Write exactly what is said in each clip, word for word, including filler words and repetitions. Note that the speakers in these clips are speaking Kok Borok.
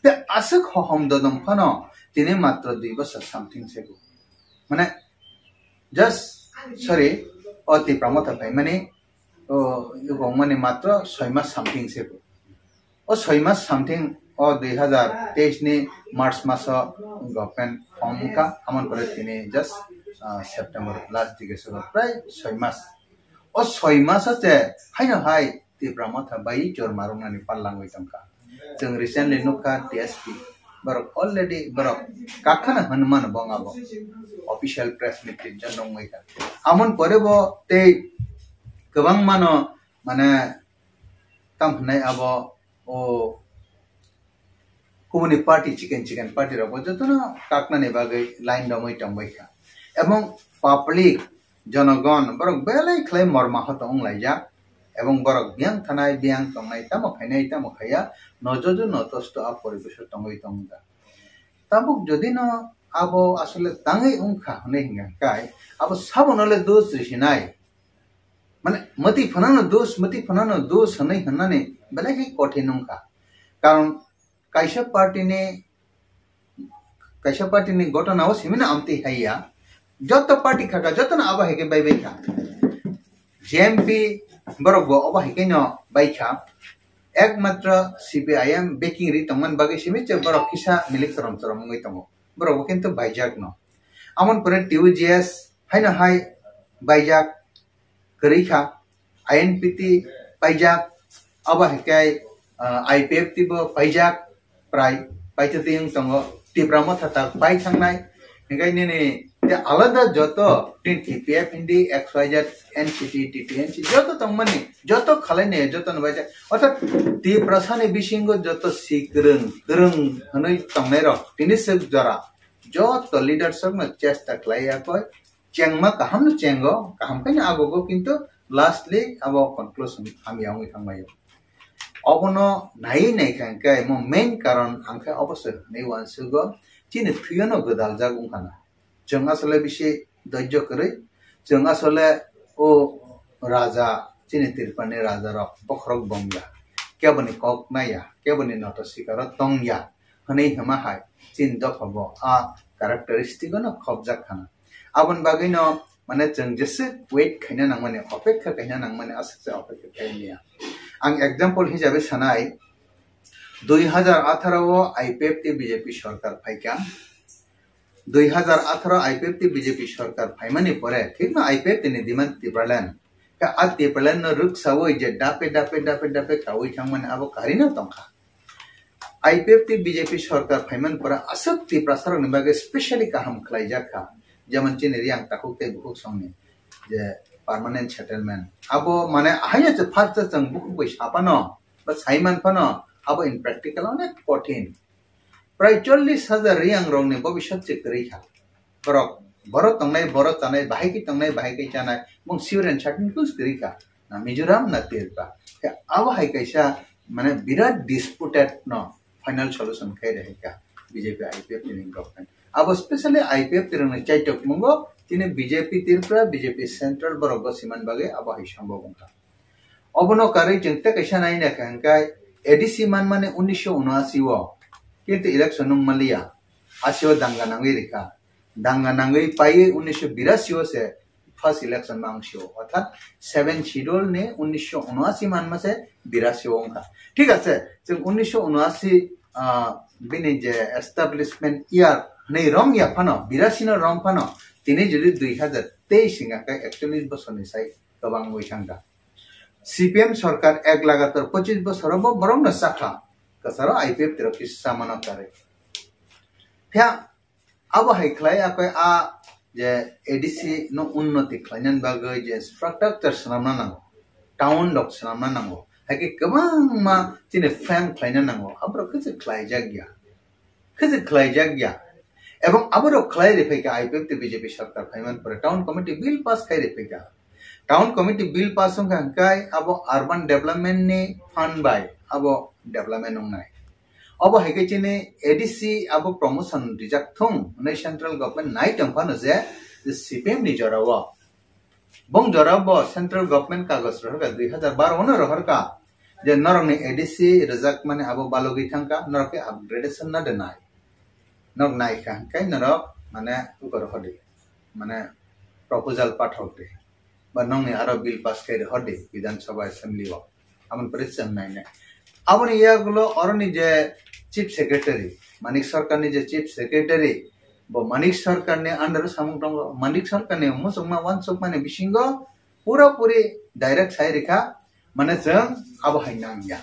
Tei aswk hohom dodom phano tini matro dui bosor something se. Mane, just, sorry, o Tipra Motha phaimani, o, wngmani matro soi mas something se. O soi mas something o dui hazar teis ni March maso government form wngkha, amon pore tini just, ah, September last dike se prai soi mas. O soi mas o se haino hai Tipra Motha bai chorma rwngnani pallangwi tongkha. Chwng recently nukha T S P. Borok already borok kakhana hwnmano bong abo. Official press meet twi jon rwngwi kha. Amon pore bo tei kwbang mano mane tam hwnai abo o kubuni party, chicken chicken party rok bo jotono kaknani bagwi line romwi tongbai kha. Ebong public, jonogon borok belai khlai morma hoto wnglaijak. Ebong borok biyang thanai, biyang tongnai, tamo khainai, tamo khaiya, nojojo notosto a poribesh o tongwi tongda. Tabuk jodi no abo asole tangwi wngkha hwnwi hwnka kai, abo sabono le dos risinai. Mane, mwtwi phano no dos, mwtwi phano no dos hwnwi hwnmani belai khe kothin wngkha. Karon kaisa party ni, kaisa party ni gotona o simi no amtwi hai ya. Joto party khaka, joto no abo hai khe bai bai kha. J M P borok bo obo hai khe no bai kha. Ekmatro C P I M backing ri tongmani bagwi simi che borok kisa milik chorom chorom wngwi tongo. Borok bo kintu baijak no. Amon pore T U J S haino hai baijak kwrwi kha. I N P T paijak, abo hai khe, ah, I P F T bo paijak, prai paitwtwi wng tongo. Tipra Motha tak pai thangnai. Hinkhe nini te alada joto tin T P F hindi, X Y Z, N C T, T T N C joto tongmani, joto khalaini, joto no baijak. Orthat Tiprasani bisingo joto si kwrwng, kwrwng hwnwi tongnairok tini swk jora. Joto leaders rokno chesta khlai ya koi, chengma kaham no chengo, kaham khe no agogo, kintu lastly abo conclusion hamya wngwi thangmai o. Obono naiwi naikha hwnkhe mo main karon ang khe obo se hwnwi uansugo, chini thwio no gwdaljak wngkha na. Chwng asole bisi doijjo kwrwi, chwng asole o raja, chini Tripurani raja rok bokhorok bongya, keboni kok naiya, keboni noto sikaro tongya hwnwi hima hai chini dopha bo a characteristic no khopjak khana. Aboni bagwi no mane chwng jeswk wait khaina nangmani, opekha khaina nangmani, aswk se opekha khaimya. Ang example hisabe sanai, dui hazar atharo o I P F T B J P sorkar phaikha. Dui hazar atharo I P F T B J P sorkar phaimani pore, thikno I P F T ni demand Tipraland. Khe a Tipraland no rwksaui je dape, dape, dape, dape kaui thangmani abo karino tongkha. I P F T B J P sorkar phaiman pore aswk Tiprasarokni bagwi specially kaham khlaijak kha, jemon chini Riyang takhuk tei bukhuk songni je permanent settlement. Abo mane ahaino se phatsa chwng bukhuk bai saphano ba saiman phano abo in practical onek kothin. Prai chollish hajar Riyang rokni bobiswt se kwrwi kha. Borok, borok tongnai, borok chanai, bahai khe tongnai, bahai khe chanai, mung sure and certain kwrwi kha. Na Mizoram, na Tripura. Khe abo hai kaisa, mane, birat disputed no final solution khai rehai kha B J P I P F T ni government. Abo specially I P F T rokni chaitok mungo, chini B J P Tripura, B J P Central borok go siman bagwi abo hai sambok wngkha. Obono karwi chwng tei kaisa nai naikha hwnkhe A D C manmani unisho unoashi o, kintu election nung manliya, asio danga nangwi rikha. Danga nangwi paiwi unisho birashi o se first election ma wngsio, orthat seven schedule ni unisho unoashi manma se birashi o wngkha. Thik ase, chwng unisho unoashi, ah, bini je establishment year hwnwi romya phano, birashi no rom phano, tini jodi dui hazar teis wngkha khe ekchollish bosorni sai kwbang wngwi thangkha. C P M sorkar ek lagatar pochis bosoro bo borokno chakha, kwcharo I P F T rok kisa chamano karwi. Phiya abo hai khlai akoi a je A D C no unnoti khlainani bagwi je infrastructure swnamna nango, town rok swnamna nango, hai khe kwbangma chini plan khlaina nango, aborok khe se khlaijak ya. Khe se khlaijak ya. Ebong aborok khlai riphaikha I P F T B J P sorkar phaiman pore town committee bill pass khai riphaikha. Town committee bill pass wngkha hwnkhe abo urban development ni fund bai abo development wngnai. Obo hai khe chini A D C abo promotion rijak thung hwnwi central government nai tong phano je, je C P M ni jora o. Bong jora bo central government kagoj rohorkha, dui hazar baro no rohorkha. je norokni A D C rwjakmani abo balogwi thangkha, norok khe upgradation na de nai. Norok naikha, hwnkhe norok mane ukor hodi, mane proposal pathok di, ba nokni aro bill pass khe hodi Bidhan Sabha Assembly o, aboni pore chwng nainai. Aboni yagulo oroni je Chief Secretary, Manik Sarkarni je Chief Secretary, bo Manik Sarkarni under o samung tongo, Manik Sarkarni muchungma wansukmani bisingo pura puri direct sai rikha, mane chwng abo hai nangya.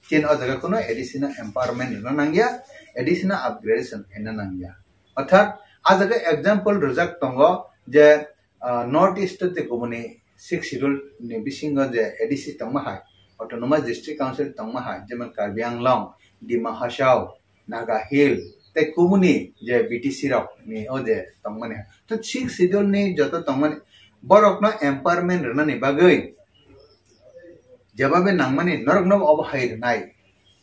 Chini o jaga kuno A D C no empowerment rwna nangya, A D C no upgradation khaina nangya. Orthat a jaga example rwjak tongo je, ah, North East tei kubuni Sixth Schedule ni bisingo je A D C tongma hai, Autonomous District Council tongma hai, jemon Karbi Anglong, Dima Hasao, Naga Hill, tei kubuni je B T C rok ni o je tongmani. To Sixth Schedule ni joto tongmani borok no empowerment rwnani bagwi jebabe nangmani norok no obo hai rwnai.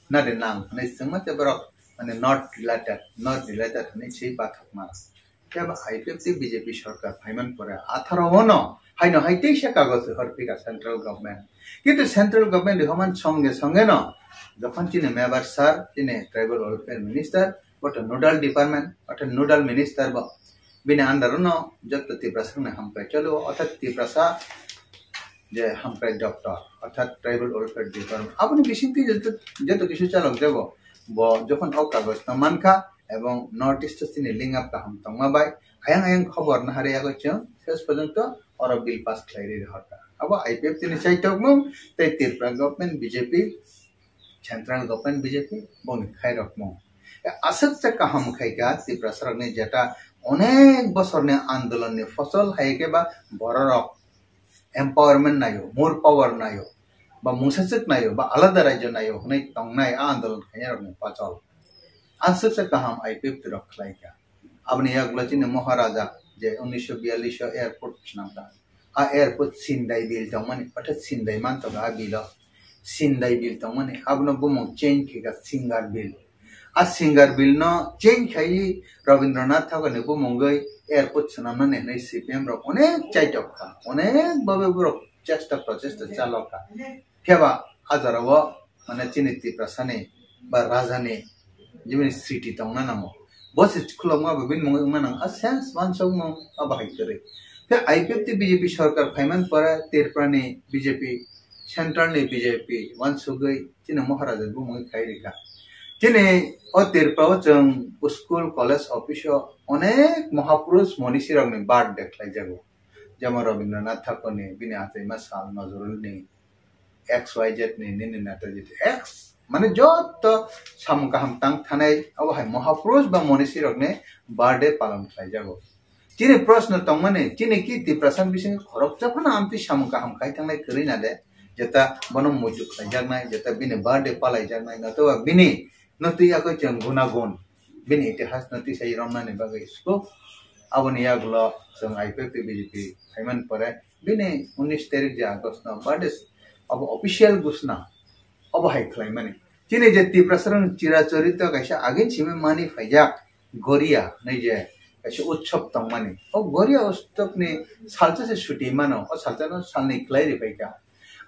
Na de nang hwnwi swngma tei borok mane not related, not related hwnwi swi pathokma. Tei bo I P F T B J P sorkar phaiman pore atharo o no haino hai teisa kagoj horphika central government. Kintu central government rihoman songe songe no jokhon chini Mebar sir, chini tribal welfare minister, boto nodal department, orthat nodal minister bo bini under o no joto Tiprasa ni hamkrai chalo, orthat Tiprasa je hamkrai doctor, orthat tribal welfare department. Aboni bisingtwi joto, joto kisu chalok jago. Bo jokhon o kagoj no mankha, ebong North East o chini link up kaham tongma bai ayang ayang khobor nahari yago chwng ses porjonto oro bill pass khlai ri horkha. Abo I P F T ni chaitokmung tei Tripura government B J P, central government B J P boni khairokmung. Aswk cha kaham khaikha Tiprasa rokni jeta onek bosorni andolonni fosol hai khe ba bororok empowerment naio, more power naio, ba mungsachwk naio, ba alada rajyo naio hwnwi tongnai a andolon khainai rokni pachal. Aswk cha kaham I P F T rok khlaikha. Aboni yagulo chini Maharaja je unnisho biyallish o airport swnamkha. A airport Sindai Bill tongmani, orthat Sindai mantogo a bill o. Sindai Bill tongmani, abono bumung change khaikha Singar Bill. A Singar Bill no change khai Rabindranath Thakur ni bumungwi airport swnamnani hwnwi C P M rok onek chaitok kha, onek babe borok chesta prochesta chalok kha. Phiya ba a jora o mane chini Tiprasa ni ba raja ni jibini sriti tongna nango. Bo se khulokma bo bini mungwi wngna nango. A sense wansukmung abo hai kwrwi. Phiya I P F T B J P sorkar phaiman pore Tripura ni B J P, central ni B J P wansugwi chini Maharaja bumungwi khai rikha. Chini o Tripura o chwng school, college, office o onek Mahapurush Monishi rokni birthday khlaijago. Jemon Rabindranath Thakur ni, bini achaima sal Nazrul ni, X Y Z ni, nini Netaji X, mane joto samung kaham tang thanai, abo hai Mahapurush ba Monishi rokni birthday palon khlaijago. Chini proshno tongmani, chini ki Tiprasa ni bisingo khoroksa phano amtwi samung kaham khai thangnai kwrwi na de, jeta bono muitu khlaijaknai, jeta bini birthday palaijaknai, notoba bini no twi yakoi chwng gunagun bini itihas no tisai romnani bagwi suk. Aboni yagulo chwng I P F T B J P phaimani pore bini unnish tarik je August no birthday abo official gusna obo hai khlaimani. Chini je Tiprasa rokni chirachorito kaisa agin simi mani phaijak Goria hinwi je kaisa utsob tongmani. O Goria utsobni salsa se suti mano, o salsa no salni khlai ri phaikha.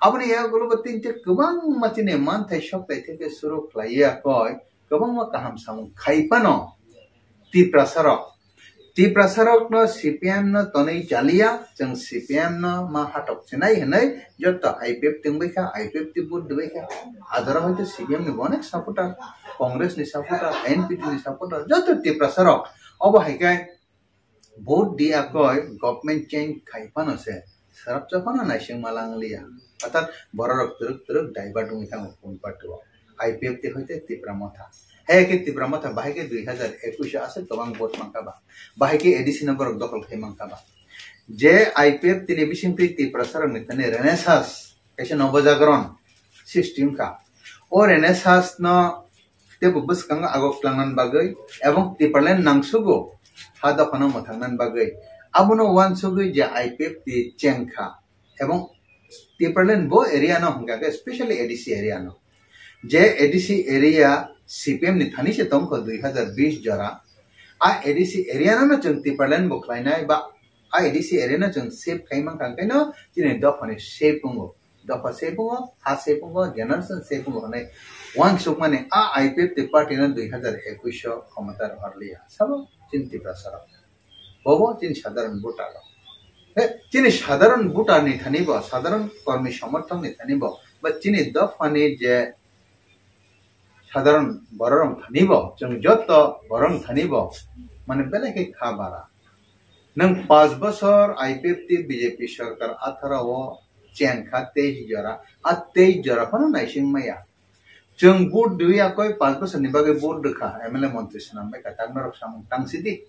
Aboni yagulo bo tinte kwbangma chini manthai sokthai theke suru khlai ya koi, kwbangma kaham samung khai phano Tiprasa rok. Tiprasa rok no C P M no tonwi chaliya, chwng C P M no ma hatok chinai hinwi joto I P F T wngwi kha, I P F T vote rwbai kha. Adara hoito C P M ni bo onek supporter, Congress ni supporter, N P P ni supporter, joto Tiprasa rok. Obo hai khe vote di akoi government change khai phano se, sarap cha phano naising malang liya. Atar bororok twrwk twrwk divert wngwi thango phone party o. I P F T hoite Tipra Motha. Hai khe Tipra Motha bahai khe dui hajar ekush o aswk kwbang vote mankha ba. Bahai khe A D C no borok dokhol khai mankha ba. Je I P F T ni bisingtwi Tiprasa rokni thani Renaissance, kaisa Nobojagron system kha. O Renaissance no teibo bwskango agok twlangnani bagwi ebong Tipraland nangsugo ha dophano mwthangna bagwi. Abono uansugwi je I P F T chengkha ebong Tipraland bo area no hwnkha khe specially A D C area no. Je A D C area C P M ni thani se tongkho dui hajar bish jora. A A D C area no no chwng Tipraland bo khlainai ba a A D C area no chwng save khai mankha, hwnkhe no chini dophani save wngo. dopha se pungo, ha se pungo, generation se pungo hwnwi uansukmani a I P F T party no dui hazar ekush o khomota rohorliya. Sabo chini Tiprasa rok. Bobo chini sadharon voter rok. He, chini sadharon voter ni thani bo, sadharon kormi somorthok ni thani bo, ba chini dopha ni je sadharon borok rok thani bo, chwng joto borok rok thani bo, mane belai khe kha bara. Nwng panch bosor I P F T B J P sarkar atharo o chen kha teis jora, a teis jora phano naising maya. Chwng vote rwya koi panch bosor ni bagwi vote rwkha, M L A montri swnam bai kha, tak norok samung tang sidi.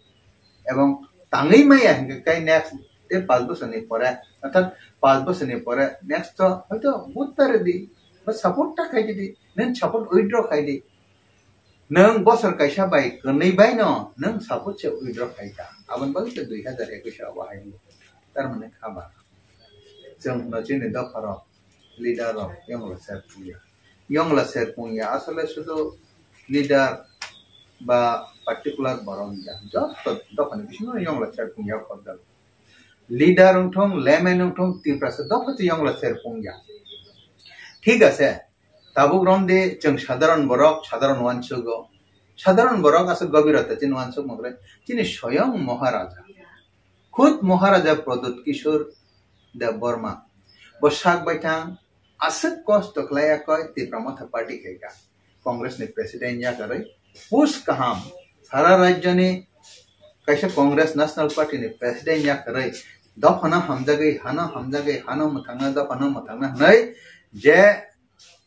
Ebong tangwi maya hinkhe kai next te panch bosor ni pore, orthat panch bosor ni pore next to hoito vote ta rwdi, ba support ta khai di, nwng support withdraw khai di. Nwng bosor kaisa bai kwnwi bai no nwng support se withdraw khai ta. Aboni bagwi se dui hazar ekush abo hai wngkha. Tar mane kha ba. Chwng no chini dopha rok, leader rok yongla ser pungya. Yongla ser pungya asole sudu leader ba particular borok ya. Joto dopha ni bisingo yongla ser pungya khobjak. Leader wngthong, layman wngthong, Tiprasa dopha se yongla ser pungya. Thik ase, tabuk romdi chwng sadharon borok, sadharon uansugo. Sadharon borok aswk gobirota chini uansuk mokre, chini soyong Maharaja. Khud Maharaja Pradyut Kishore Debbarma. Bo sak baithang aswk kosto khlaiya koi Tipra Motha Party khaika. Congress ni president yakarwi post kaham sara rajyo ni kaisa Congress National Party ni president yakarwi dophano hamjagwi, hano hamjagwi, hano mwthangna, dophano mwthangna hwnwi je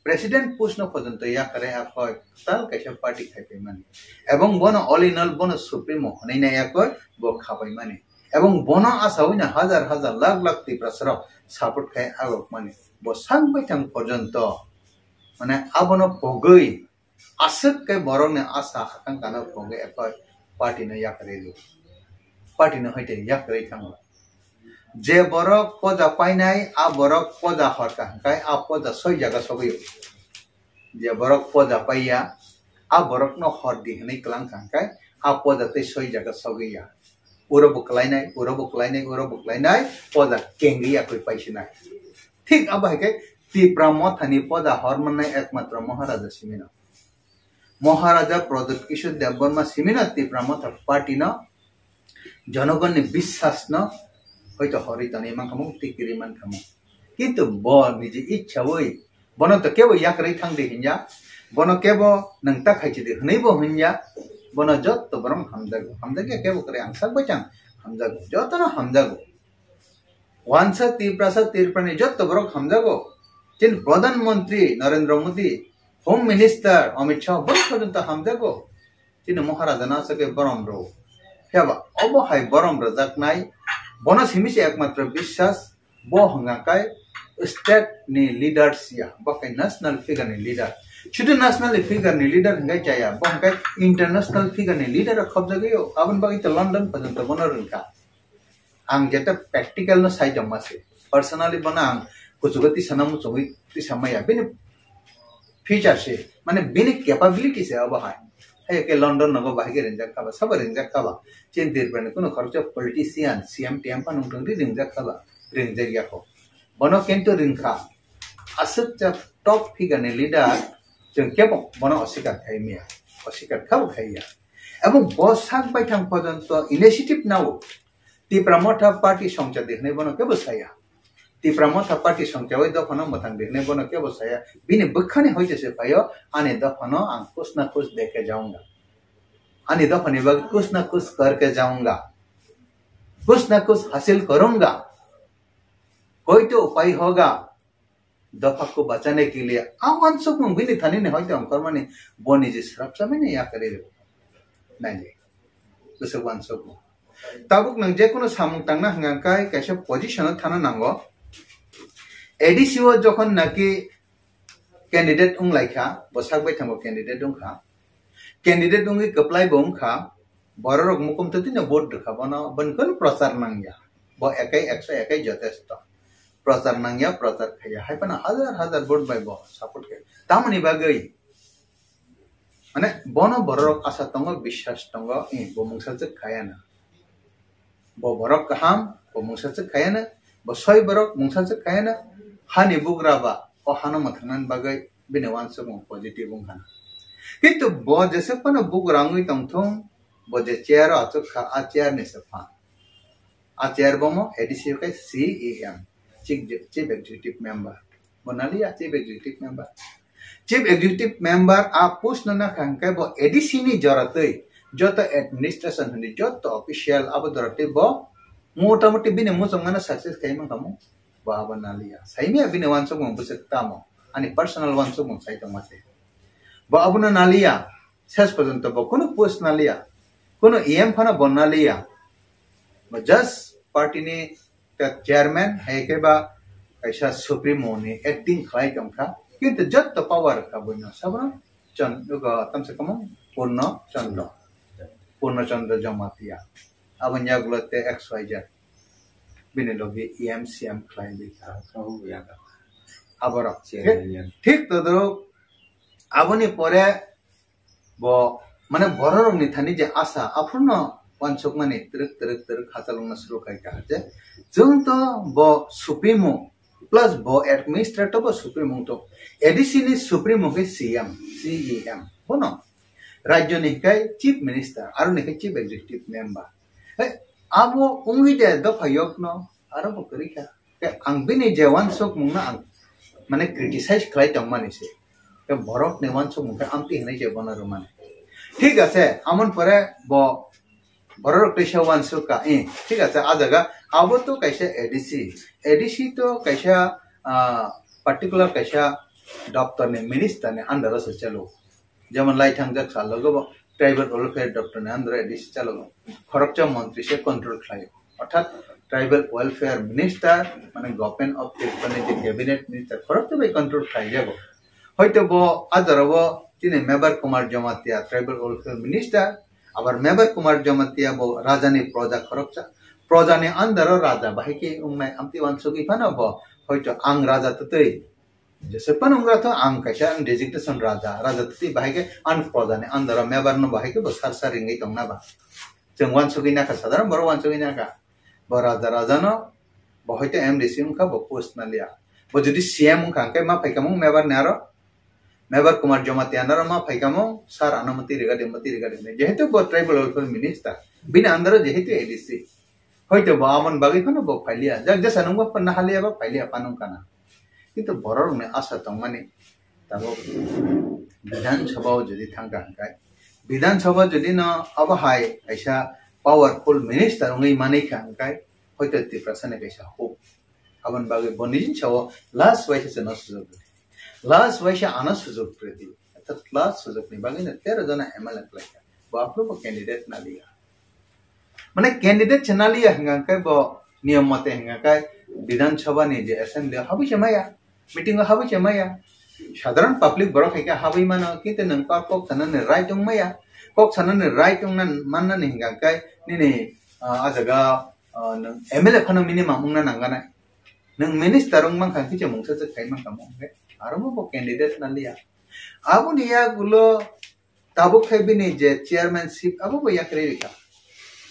president post no pojonto yakarwi akhoi kwtal kaisa party khaipaimani. Ebong bono all in all bono supremo hwnwi naiyakoi bo khabaimani. Ebong bono asawi na hajar hajar lakh lakh Tiprasa rok support khai agokmani. Bo sak baithang pojonto mane abono pogwi aswk khe borokni asa hakang kana pogwi ekoi party no yakarwi rw. Party no hoite yakarwi thango. Je borok poja painai, a borok poja horka hwnkhe a poja soi jaga sogwi. Je borok poja paiya, a borokno hor di hwnwi kwlang kha hwnkhe a poja tei soi jaga sogwi ya. Uro bo kwlainai, uro bo kwlainai, uro bo kwlainai, poja kengwi yakwi paisinai. Thik abo hai khe Tipra Mothani poja hor mannai ekmatro Maharaja simino. Maharaja Pradyut Kishore Debbarma simino Tipra Motha party no jonogonni biswas no hoito horwi tonwi mankha mung, tikiri mankha mung. Kintu bo niji ichha oi bono to kebo yakarwi thang di hinja, bono kebo nwng ta khai chidi hwnwi bo hinja, bono jotto borok hamjago, hamjakya kebo kwrwi ang sak bai chang hamjago, jotono hamjago. Wansa Tiprasa Tripurani jotto borok hamjago. Chini Pradhan Mantri Narendra Modi, Home Minister Amit Shah borok porjonto hamjago. Chini Maharaja no aswk khe borom rw. Phiya ba obo hai borom rwjaknai, bono simi se ekmatro biswas, bo hwnga khe state ni leaders ya, bo khe national figure ni leader. Sudu national figure ni leader hwnga chaya, bo hwnga khe international figure ni leader khobjagwi o. Aboni bagwi to London porjonto bono rwngkha. Ang jeta practical no sai tongma se. Personally bono ang kuchugo tisana muchungwi tisa maya. Bini feature se, mane bini capability se abo hai. Hai ke London nogo bahai ke ringjak khaba, sabo ringjak khaba. Chini Tripura ni kuno khoroksa politician, C M T M phano wngtong di ringjak khaba, ringjak ya kho. Bono kintu ringkha. Aswk cha top figure ni leader, chwng kebo bono osikar khai maya. Osikar khabo khai ya. Abo bo sak baithang porjonto initiative nao. Tipra Motha Party songcha di hwnwi bono kebo saya. Tipra Motha Party songchawi dophano mwthang di hwnwi bono kebo saya. Bini bwkhani hoite se phaio, ani dophano ang kuch na kuch deke jaunga. Ani dophani bagwi kuch na kuch karke jaunga. Kuch na kuch hasil karunga. Koi to upai hoga. Dopha ko bachane ke liye. A uansukmung bini thani ni hoite ongkhormani bo niji srapsa mani yakarwi rw. Naidi. Bwswk uansukmung. Tabuk nwng je kono samung tangna hwnka khe kaisa position o thana nango. A D C o jokhon naki candidate wng lai kha, bo sak bai thango candidate wng kha. Candidate wngwi kwplai bo wng kha, borok rok mukum twtwi no vote rwkha bono, boni kono prochar nangya. Bo ekai ekso ekai jotesto. Prochar nangya, prochar khaiya. Hai phano hazar hazar vote bai bo support khe. Tamoni bagwi, mane, bono borok rok asa tongo, biswas tongo, eh, bo mungsa chwk khaiya na. Bo borok kaham, bo mungsa chwk khaiya na. Bo soi borok mungsa chwk khaiya na. hani bugra ba o hano mwthangnani bagwi bini uansukmung positive wngkha. Kintu bo jesuk phano bugra wngwi tongthung, bo je chair o achuk kha, a chair ni se phan. A chair bomo A D C khe C E M, Chief, Chief Executive Member. Bo naliya Chief Executive Member. Chief Executive Member a post no nakha hwnkhe bo A D C ni joratwi joto administration hwnwi joto official abo joratwi bo motamoti bini muchungmano success khai mankha mo. Bo abo naliya. Saimya bini uansukmung bwswk tamo. Ani personal uansukmung sai tongma se. Bo abono naliya. Ses porjonto bo kunu post naliya. Kunu E M phano bo naliya. Bo just party ni ta chairman, hai khe ba kaisa supremo ni acting khlai tongkha. Kintu jotto power kha buino sabno chon-, go tamsa kamung Purno Chandra. Purno Chandra Jamatia. Aboni yagulo te X Y Z. Bini logi E M C M khlai di kha. Aborok. Thik todorok aboni pore bo, mane, bororokni thani je asa, aphurno uansukmani twrwk, twrwk, twrwk hachalwkna suru khai kha je, chwng to bo supremo, plus bo administrator bo supremo to, A D C ni supremo khe C M, C E M, bono rajyoni khe chief minister, aroni khe chief executive member. He, abo wngwi de dopha yokno, aro bo kwrwi kha. Khe ang bini je uansukmungno ang, mane, criticize khlai tongmani se. Khe borokni uansukmung khe amtwi hwnwi je bono rwmani. Thik ase, amon pore bo bororok teisa uansuk kha, eh, thik ase, a jaga abo to kaisa A D C. A D C to kaisa, ah, particular kaisa doptorni, ministerni under o se chalo. Jemon lai thangjak sal logo bo tribal welfare doptor ni under A D C chalo, khoroksa montri se control khlai. Orthat tribal welfare minister, mane government of Tripura ni je cabinet minister khoroksa bai control khlai jago. Hoito bo adaro bo tini Mebar Kumar Jamatia tribal welfare minister, abar Mebar Kumar Jamatia bo raja ni proja khoroksa, proja ni under o raja bahai khe wngnai amtwi uansugwi phano bo hoito ang raja twtwi Joseph Panungra to ang kaisa ang designation raja, raja twi bahai khe ang proja ni under o mebar no bahai khe bo sar sar ringwi tong na ba. Chwng uansugwi nakha, sadharon borok uansugwi nakha. Bo raja, raja no bo hoito M D C wngkha, bo post na liya. Bo jodi C M wngkha hwnkhe ma phai kamung mebar ni aro. Mebar Kumar Jamatia ni aro ma phai kamung sar ano mati riga de, mati riga de. Jehetu bo tribal welfare minister, bini under o jehetu A D C. Hoito bo amon bagwi phano bo phailiya. Jak jesa nungba phano haliya ba phailiya phano kana. Kintu bororokni asa tongmani tabuk Bidhan Sabha o jodi thangkha hwnkhe, Bidhan Sabha jodi no abo hai kaisa powerful minister wngwi manwi kha hwnkhe, hoito Tiprasa ni kaisa hope. Aboni bagwi bo nijini sao last waisa chwngno sujok rwdi. Last waisa ano sujok rwdi. Orthat last sujokni bagwino tero jona M L A khlaikha. Bo aphuru bo candidate naliya. Mane candidate se naliya hwnkha khe bo niyom mote hwnkha khe Bidhan Sabha ni je assembly o habwi se maya, meeting o habwi se maya. Sadharon public borok hai khe habwi mano, kintu nwng kok, kok sanani right wng maya. Kok sanani right wngna mannani hwnkha khe nini, ah, ah jaga, ah, nwng M L A phano minimum wngna nangana. Nwng minister wng mankha khe se mungsa se khai mankha mo hwnkhe aro bo candidate naliya. Aboni yagulo Tabuk khe bini je chairmanship abo bo yakarwi rikha.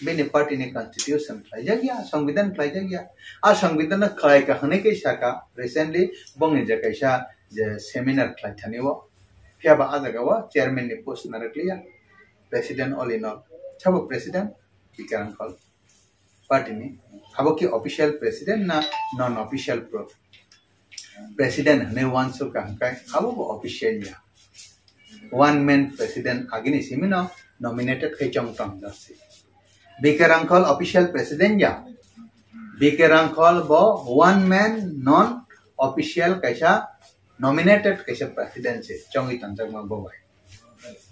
Bini party ni constitution khlaijak ya, songbidan khlaijak ya. A songbidan no khlai ka hwnwi khe saka recently bongni je kaisa je seminar khlai thani o. Phiya ba a jaga o chairman ni post narwk liya. President all in all. Sabo president Bikarang Kol. Party ni abo ki official president na non official pro-, president hwnwi uansuk ka hwnkhe abo bo official ya. One man president agini simi no nominated khai chong tong jak si. Bikarang Kol official president ya. Bikarang Kol bo one man non official kaisa nominated kaisa president se chongwi tong jak ma bo bai.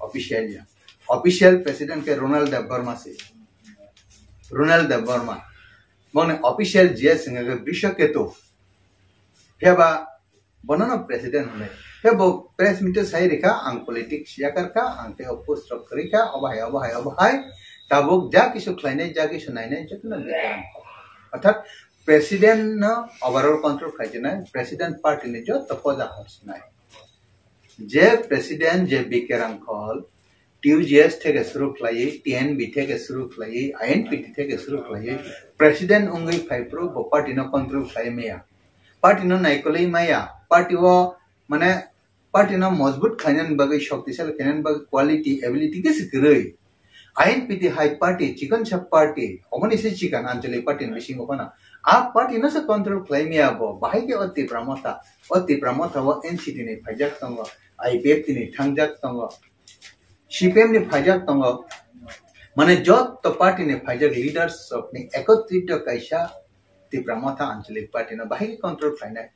Official ya. Official president ke Ronald Debbarma se. Ronald Debbarma. Boni official G S wngkha khe Biswa Ketu. Phiya ba bono no president hwnwi. Phiya bo press meet o sai rikha, ang politics yakar kha, ang tei opus rok kwrwi kha, obo hai, obo hai, obo hai. Tabuk ja kisu khlainai, ja kisu nainai, jotono Bikarang Kol. Orthat president no overall control khlaijinai, president party ni joto poja horsinai. Je president je Bikarang Kol, T U J S theke suru khlaiwi, T N B theke suru khlaiwi, I N P T theke suru khlaiwi, president wngwi phai phuru bo party no control khlai maya. Party no naikolwi maya, party o mane party no mojbut khlainani bagwi, shoktisali khlainani bagwi quality, ability kisi kwrwi. I N P T hai party, chikon sa party, oboni se chikon anchalik party ni bisingo phano. A party no se control khlai maya bo, bahai khe o Tipra Motha, o Tipra Motha o N C T ni phaijak tongo, I P F T ni thangjak tongo, C P M ni phaijak tongo. Mane jotto party ni phaijak leaders rok ni ekotrito kaisa Tipra Motha anchalik party no bahai khe control khlainai.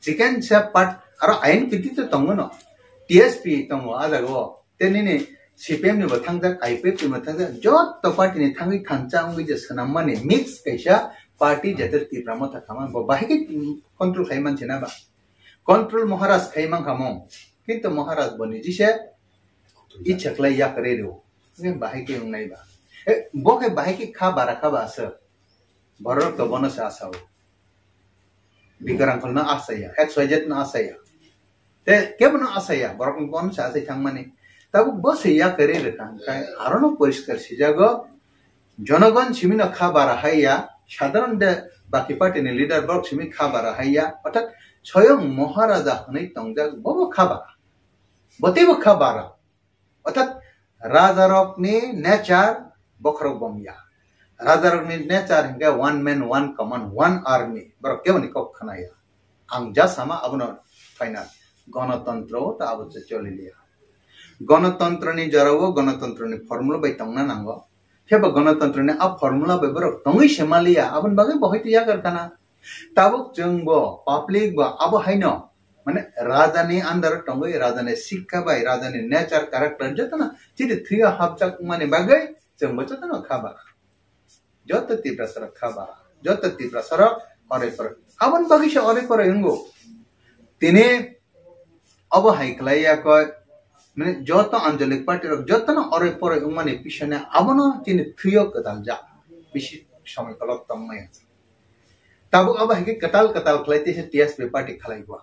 Chikon sa part, aro I N P T to tongo no, T S P tongo a jaga o. Te nini C P M ni bo thangjak, I P F T ni bo thangjak, jotto party ni thangwi thansa wngwi je swnammani mix kaisa party jate Tipra Motha khaman bo bahai khe control khai man sina ba. Control Maharaj khai man khamung. Kintu Maharaj bo niji se ichha khlai yak re rw. Nge bahai khe wngnai ba. Eh, bo khe bahai khe kha bara kha ba aswk. Borok to bono se asao. Bikarang khol no asaya, X Y Z no asaya. Te kebo no asaya, borok ni bono se asai thangmani. Tabuk bo se yak re rw kha, hwnkhe aro no poriskar sijago. Jonogon simi no kha bara hai ya, sadharon de baki party ni leader borok simi kha bara hai ya, orthat soyong Maharaja hwnwi tongjak, bo bo kha bara. Bo teibo kha bara. Orthat rajarokni nature bokhorok bom ya. Rajarokni nature hwnkhe one man, one command, one army. Borok keboni kok khna ya. Ang ja sama abono final. Gonotontro ta abo se choli liya. Gonotontroni jorao gonotontroni formula bai tongna nango. Phiya ba gonotontroni a formula bai borok tongwi se maliya. Aboni bagwi bo hoito yagar kana. Tabuk chwng bo, public bo abo haino, mane, rajani under o tongwi, rajani sikha bai, rajani nature, character jotono chini thwiyo hapjak wngmani bagwi chwng bo jotono kha bara. Joto Tiprasa rok kha bara. Joto Tiprasa rok oroi poroi. Aboni bagwi se oroi poroi wngo. Tini obo hai khlai ya koi, mane, joto anchalik party rok jotono oroi poroi wngmani pisane abono chini thwiyo kwtal jak. Bisi somoi kolok tongmaya. Tabuk abo hai khe kwtal kwtal khlai teisa T S P party khlai bo.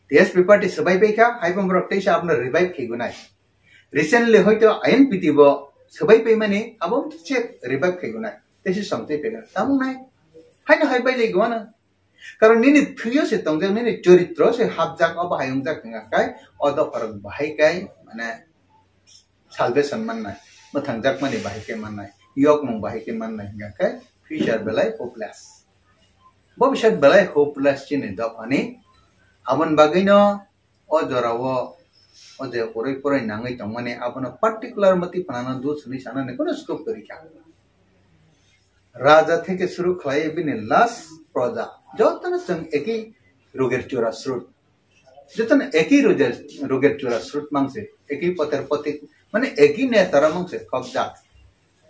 T S P party swbai pai kha, hai bo borok teisa abono revive khai gonai. Recently hoito I N P T bo swbai pai mani abo se revive khai gonai. Teisa somtwi pai gonai. Tamo nai. Haino hai bai lai gwana. Karon nini thwiyo se tongjak, nini choritro se hapjak, obo hai wngjak wngkha kai, o dopharok bahai kai, mane, salvation mannai, mwthangjakmani bahai khe mannai, yokmung bahai khe mannai hingkha khe future belai hopeless. Bobiswt belai hopeless chini dophani. Aboni bagwino o jorao o je oroi poroi nangwi tongmani abono particular mati phanano dut hwnwi sanani kono scope kwrwi kha. Raja theke suru khlai bini last proja jotono chwng eki roger chura srut. Jotono eki roger, roger chura srut mangse, eki poter potik, mane eki netara mangse khokjak.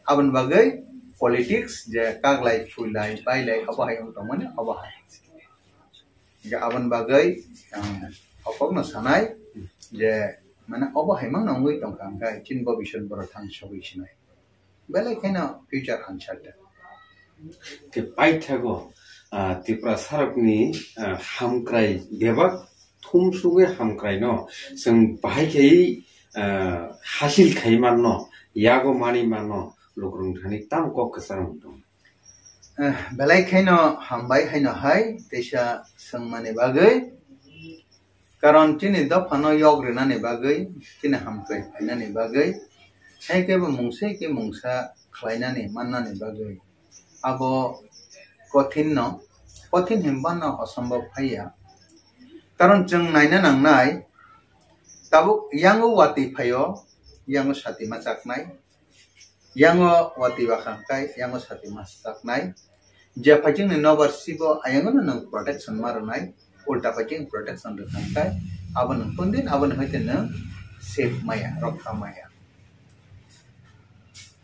Aboni bagwi politics je kaglai, phuilai, bailai, obo hai wng tongmani, obo hai. Je aboni bagwi ang hokokno sanai je, mane, obo hai mangno wngwi tongkha, hwnkhe chini bobiswt borok thang sogwi sinai. Belai kheno future uncertain. Te paithago, ah, Tiprasarokni, ah, hamkrai bebak thumsugwi hamkraino chwng bahai khaiwi, ah, hasil khai manno, yago mani manno, lukurok thani tamo kok kwcharo wng tongo. Eh, belai kheno hambai haino hai teisa swngmani bagwi. Karon chini dophano yok rinani bagwi, chini hamkrai phainani bagwi, hai khe bo mungsa khe mungsa khlainani mannani bagwi abo kothin no, kothin hinba no osombhob haiya. Karon chwng naina nangnai, tabuk yango watwi phaio, yango sati ma chaknai, yango watwi bakhang kai, yango sati ma chaknai. Je phaikhe ni nobar sibo ayang no nwng protection ma rwnai, ulta phaikhe protection rwkha kai, abo nwng kundin abo ni hoite nwng safe maya, rokha maya.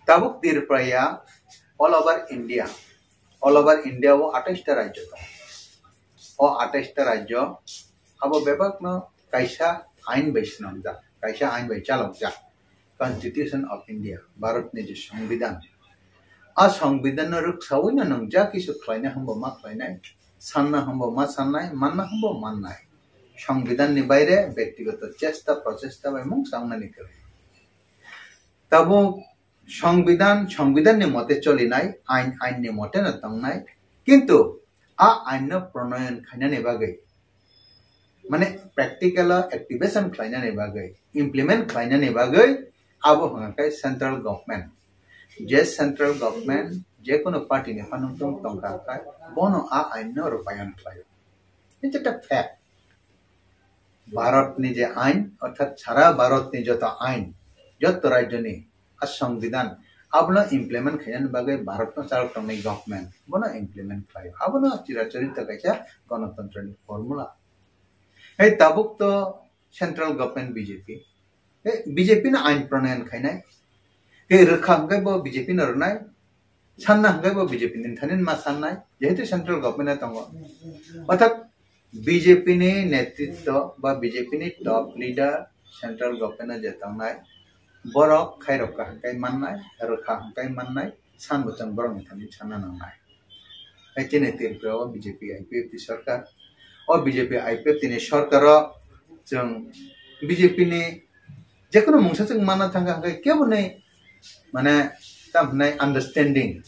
Tabuk Tripura ya all over India, all over India o atais ta rajyo tongo. O atais ta rajyo abo bebak no kaisa ain bai swnamjak, kaisa ain bai chalokjak. Constitution of India, Bharat ni je Songbidan, a Songbidan no rwksawi no nwng ja kisu khlaina hwnbo ma khlainai, sanna hwnbo ma sannai, manna hwnbo mannai. Songbidan ni baire bektigoto chesta prochesta bai mungsa wngnani kwrwi. Tabuk Songbidan, Songbidan ni mote cholinai, ain, ain ni mote no tongnai. Kintu A ain no pronoyon khainani bagwi, mane practical o activation khlainani bagwi, implement khlainani bagwi abo hwnka khe central government. Je central government je kono party ni phanangtong tongkha khe bono a ain no rupayon khlaio. It's a fact. Bharat ni je ain, orthat sara Bharat ni joto ain, joto rajyo ni a songbidan, abono implement khainani bagwi Bharat no chalok tongnai government bono implement khlaio. Abono chirachorita kaisa ganatantra ni formula. Hei tabuk to central government B J P. Hei B J P no ain pronoyon khainai. Hei rwkha hwnkhe bo B J P no rwnai. Sanna hwnkhe bo B J P ni thani ma sannai. Jehetu central government o tongo. Orthat B J P ni netritwo ba B J P ni top leader central government o je tongnai, borok khairokha hwnkhe mannai, rwkha hwnkhe mannai, san bo chwng borokni thani sanna nangnai. Hai chini Tripura o B J P I P F T sorkar, o B J P I P F T ni sorkar o chwng B J P ni jekono mungsa chwng manna thangkha hwnkhe kebo ni mane tam hwnai understanding,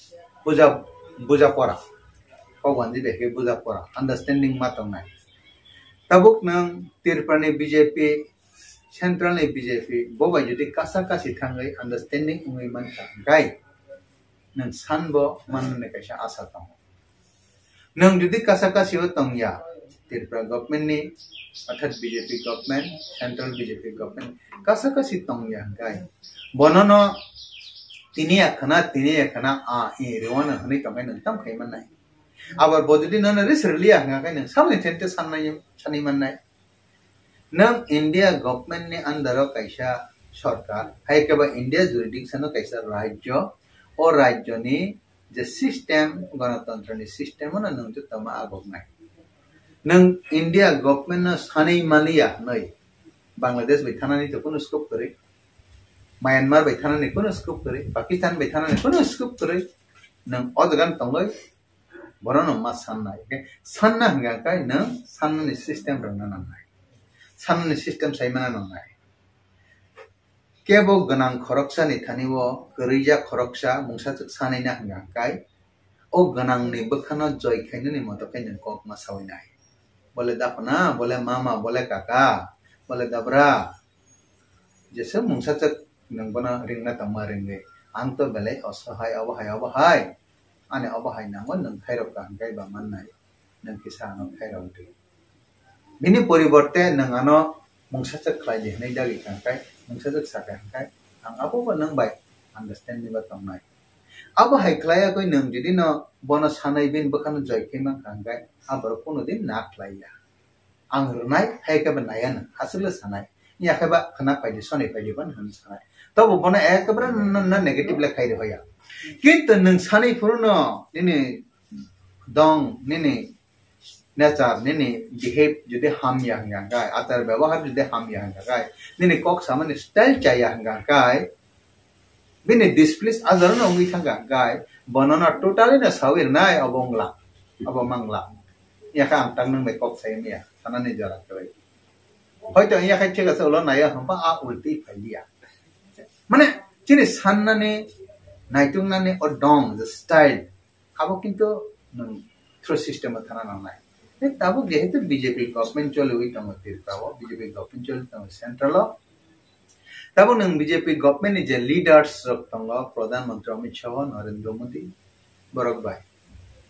buja, buja pora. Kok wanji bai khe buja pora, understanding ma tongnai. Tabuk nwng Tripura ni B J P, central ni B J P, bo bai jodi kasa kasi thangwi understanding wngwi mankha hwnkhe nwng sanbo manmani kaisa asa tongo. Nwng jodi kasa kasi o tongya, Tripura government ni, orthat B J P government, central B J P government, kasa kasi tongya hwnkhe, bono no tini ya khana, tini ya khana, a, i, rwano hwnwi tongkhe nwng tam khai mannai. Abar bo jodi nono ris rwliya hwnkhe nwng samni thente sannai, sanwi mannai. Nwng India government ni under o kaisa sorkar, hai khe ba India jurisdiction o kaisa rajyo, o rajyo ni je system, ganatantra ni system, ono nwng joto ma agoknai. Nwng India government no sanwi maliya hwnwi Bangladesh bai thanani to kunu scope kwrwi, Myanmar bai thanani kunu scope kwrwi, Pakistan bai thanani kunu scope kwrwi, nwng o jaga no tongwi bono no ma sannai. Hwnkhe sanna hwnkha khe nwng sannani system rwngna nangnai, sannani system saimana nangnai. Kebo gwnang khoroksani thani o kwrwija khoroksa mungsachwk sanai na hwnkha khe, o gwnangni bwkhano joi khainani moto khe nwng kok ma sawi nai. Bole daphana, bole mama, bole kaka, bole dabra, jesa mungsachwk nwng bono ringna tongma ringwi. Ang to belai osohai, obo hai, obo hai. Ani obo hai nango, nwng khairok ka hwnkhe ba mannai. Nwng kisa ano khairok di. Bini poriborte nwng ano mungsachwk khlai di hwnwi dagi kha hwnkhe, mungsachwk sa kha hwnkhe, ang abo bo nwng bai understanding o tongnai. Abo hai khlai yagwi nwng jodi no bono sanai bini bwkhano joi khe mankha hwnkhe, a borok kunu din na khlai ya. Ang rwnai, hai khe bo nai ano, aswk le sanai. Ya khe ba khna phai di, sonai phai di, ban hwn sanai. Tobo bono ekebare no, no negative le khai rw ya. Kintu nwng sanai phuru no nini dong, nini nature, nini behave jodi hamya hwnkha khe, achar byabohar jodi hamya hwnkha khe, nini kok samani style chaya hwnkha khe, bini displease ajaro no wngwi thangkha hwnkhe, bono no totally no sawi rwnai, obo wngla, obo mangla. Yakha ang tak nwng bai kok sai maya, sanani jora kwrwi. Hoito yakha thik ase, ulo naiya hwnba a ulti phai liya. Mane, chini sannani, naituknani o dong, the style, abo kintu nwng through system o thana nangnai. Tei tabuk jehetu B J P government choliwi tongo Tripura o, B J P government choliwi tongo central o. Tabuk nwng B J P government ni je leaders rok tongo, Pradhan Mantri Amit Shah, Narendra Modi, borok bai.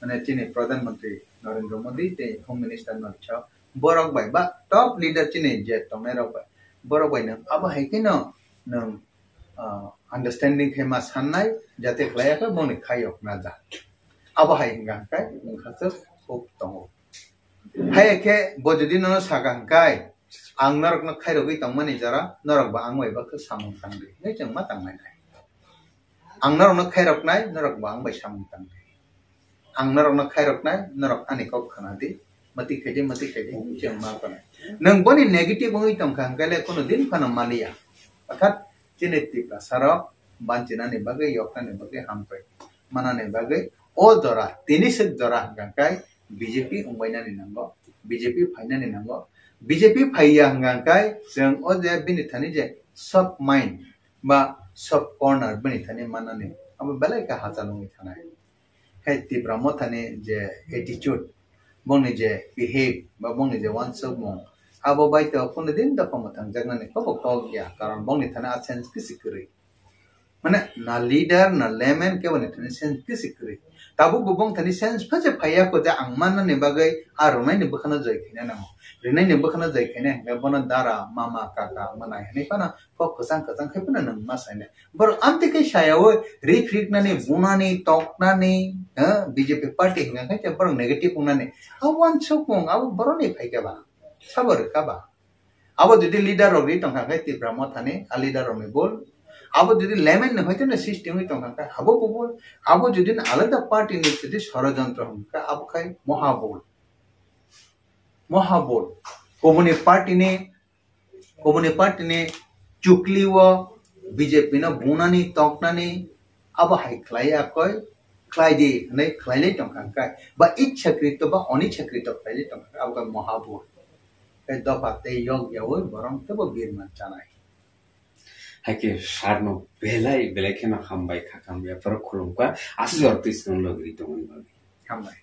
Mane chini Pradhan Mantri Narendra Modi tei Home Minister Amit Shah, borok bai ba top leader chini je tongnai rok bai. Borok bai nwng abo hai kheno nwng, ah, understanding khe ma sannai, jate khlai ya khe bongni khai yok na ja. Abo hai hwnka hwnkhe wngkha se huk tongo. Hai khe bo jodi nono saka hwnkhe, ang norokno khairogwi tongmani jora, norok bo ang bai bakhe samung tangdi. Hwnwi chwng ma tanglainai. Ang norokno khairoknai, norok bo ang bai samung tangdi. Ang norokno khairoknai, norok ani kok khna di, mati khai di, mati khai di, hwnwi chwng ma tongnai. Nwng boni negative wngwi tongkha hwnkhe le kono din phano maliya. Orthat chini Tiprasa rok banchinani bagwi, yoknani bagwi, hamkrai manani bagwi o jora, tini swk jora hwnkha khe B J P wngbainani nango, B J P phainani nango. B J P phaiya hwnkha khe chwng o je bini thani je soft mind ba soft corner bini thani mannani abo belai khe hachal wngwi thanai. Hai Tipra Mothani je attitude, bongni je behave ba bongni je wansukmung, abo bai to kunu din dopha mwthangjaknani kobo kok ya, karon bongni thani a sense kisi kwrwi. Mane na leader na layman kebo ni thani sense kisi kwrwi. Tabuk bo bong thani sense pha se phaiya ko je ang mannani bagwi a rwnaini bwkhano joi khaina nango. Rwnaini bwkhano joi khaina hwnkhe bono dara, mama, kaka, mwnai hinwi phano kok kwchang kwchang khai phano nwng ma sainai. Borok amtwi khe sayaui rikhriknani, bunani, toknani, ha, B J P party hwnka khe borok negative wngnani. Abo wansukmung, abo borokni phaikha ba? Sabo rwkha ba? Abo jodi leader rok ri tongkha khe Tipra Mothani, a leader rokni bol. Abo jodi layman ni hoiteno system wi tongkha khe abo bo bol. Abo jodi alada party ni jodi sorojontro hwnkha, abo khai moha bol. Moha bol. Koboni party ni, koboni party ni chukli o B J P no bunani, toknani, abo hai khlai ya koi, khlai di, hinwi khlai lai tongkha khe. Ba ichchakritto ba onichchakritto khlai lai tongkha khe, abo khe moha bol. Tei dopha tei yok yaui borok teibo birman chanai. Haikhe sarno belai belai kheno hambai kha, hambai, borok khulumkha, aswk jora twi chwng logri tongmani bagwi. Hambai.